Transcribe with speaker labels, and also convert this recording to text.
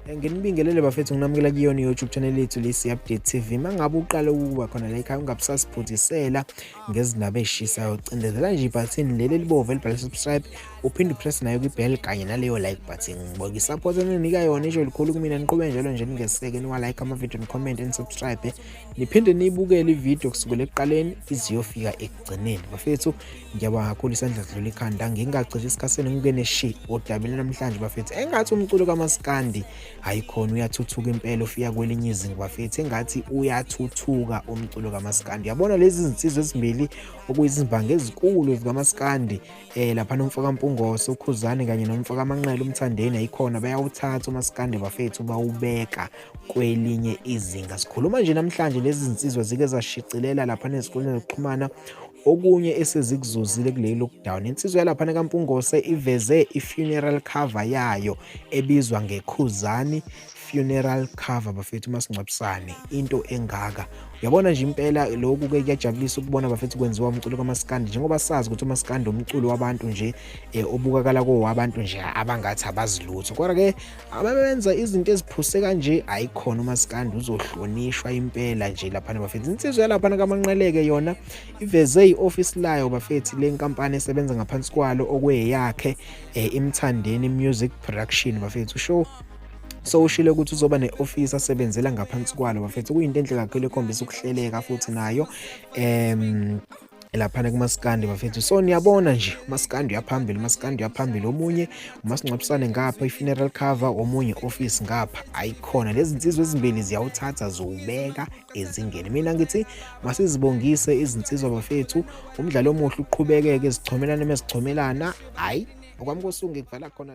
Speaker 1: Nginibingelele bafethu, nginamukela kuyona i-YouTube channel yethu lesi Update TV. Mangabe uqala ukuba khona la ekhaya, ungabusasiphuthisela ngezindaba ezishisayo. Cindezela nje ibhathini leli elibomvu elibhalwe subscribe, uphinde upress nayo kwi-bell kanye naleyo like button. Ngibonga i-support eninika yona, isho likhulu kumina. Niqhube njalo nje ningeseke, niwa-like ama-video, ni-comment, ni-subscribe, niphinde niyibukele ividiyo kusukela ekuqaleni iziyofika ekugcineni. Bafethu, ngiyabonga kakhulu, isandla sidlula ikhanda. Ngingachithi isikhathi senu, ngingene shi odabeni namhlanje bafethu. Engathi umculo kamaskandi, hayi khona, uyathuthuka impela, ufika kwelinye izinga bafethu. Engathi uyathuthuka umculo kamaskandi. Yabona lezi zinsizwa ezimbili okuyizimbangi ezinkulu zikamaskandi, lapha nomfo kaMpungose uKhuzani kanye nomfo kaManqele uMthandeni, ayikhona, bayawuthatha umaskandi bafethu, bawubeka kwelinye izinga. Sikhuluma nje namhlanje lezi zinsizwa zike zashicilela lapha nezinkundleni zokuxhumana okunye esezikuzuzile kule lockdown. Insizwa yalaphana kaMpungose iveze i-funeral cover yayo ebizwa ngeKhuzani funeral cover bafethu, umasingcwabisane into engaka. Uyabona nje impela lokhu ke kuyajabulisa ukubona bafethu kwenziwa umculo kamaskandi, njengoba sazi ukuthi umaskandi umculo wabantu nje obukakala kowabantu nje abangathi abazilutho, kodwa ke ababenza izinto eziphuse kanje, ayikhona, umaskandi uzohlonishwa impela nje laphana bafethu. Insizwa yalaphana kaManqeleke yona iveze i-office layo bafethu, le nkampani esebenza ngaphansi kwalo okweyakhe, Imthandeni Music Production bafethu. Show so ushilo ukuthi uzoba ne-office asebenzela ngaphansi kwalo bafethu, kuyinto enhle kakhulu ekhombisa ukuhleleka futhi nayo laphana kumaskandi bafethu. So niyabona nje, umaskandi uyaphambili, umaskandi uyaphambili. Omunye umasingcwabisane ngapha, i-funeral cover, omunye office ngapha, ayikhona, lezi zinsizwa ezimbili ziyawuthatha ziwubeka ezingeni. Mina ngithi masizibongise izinsizwa bafethu, umdlalo omuhle uqhubekeke, zichomelana mezichomelana. Hayi, okwami kosuku ngikuvala khona.